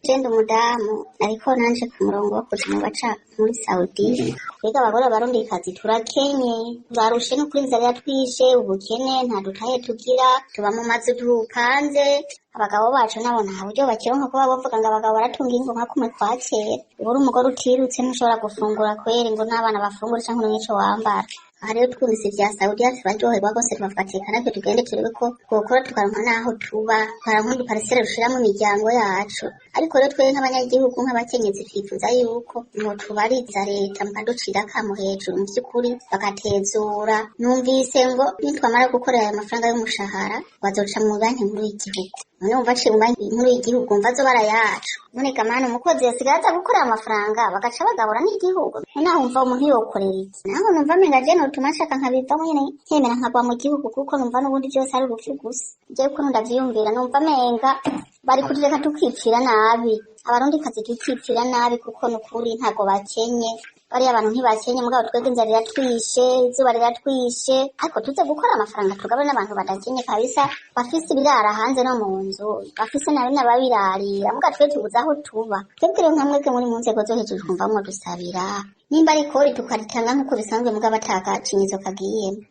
Je ndi umudamu, ariko nanje ku murongo wo kuja mu baca muri Saudiya. Mbega abagore b'abarundikazi turakenye, turarushe n'ukuri, inzara iratwishe, ubukene nta dutahe tugira, tuba mu mazu dupanze. Abagabo bacu nabo nta buryo bakironka, kuba bavuga ngo abagabo baratunga ingo nka kumwe kwa kera. Ubu uri umugore utirutse ntushobora gufungura kweri ngo n'abana bafungure canke uronke ico wambara. Aha rero twumvise ivya Saudiya turaryoherwa rwose, tubavuga ati reka natwe tugende turebe ko twokora, tukaronka n'aho tuba, tukaronka uduparisere dushiramwo imiryango yacu. Ariko rero twebwe nk'abanyagihugu, nk'abakenyezi, twifuza yuko mwotubariza leta mukaducira akamo hejuru mu vy'ukuri bagatezura. Numvise ngo nitwamara gukorera ayo mafaranga y'umushahara bazoca mu banki nkuru y'igihugu. None wumva aciye mu banki nkuru y'igihugu, wumva azoba ari ayacu? None ga mana, umukozi yasigaye aza gukorera amafaranga bagaca bagabura n'igihugu, none aho wumva umuntu yokorera iki? Naho numva menga je notuma nshaka nkabivamo nyene, nkemera nkagwa mu gihugu, kuko numva n'ubundi vyose ari urupfu gusa. Jewe ukuntu ndavyiyumvira, numva menga bari kutureka tukipfira nabi, abarundikazi tukipfira nabi, kuko nukuri ntago bakenye bariya abantu, ntibakenye. Mugabo twebwe inzara iratwishe, izuba riratwishe, ariko tuze gukora amafaranga tugabane n'abantu badakenye kabisa, bafise ibirara hanze no mu nzu, bafise nabi n'ababirarira. Muga twe tubuze aho tuba. Twebwe rero nka mwebwe muri mu nzego zo hejuru, twumva mwo dusabira nimba ari kori tukaritanga nk'uko bisanzwe, mugabo atakacinyizo kagiyemo.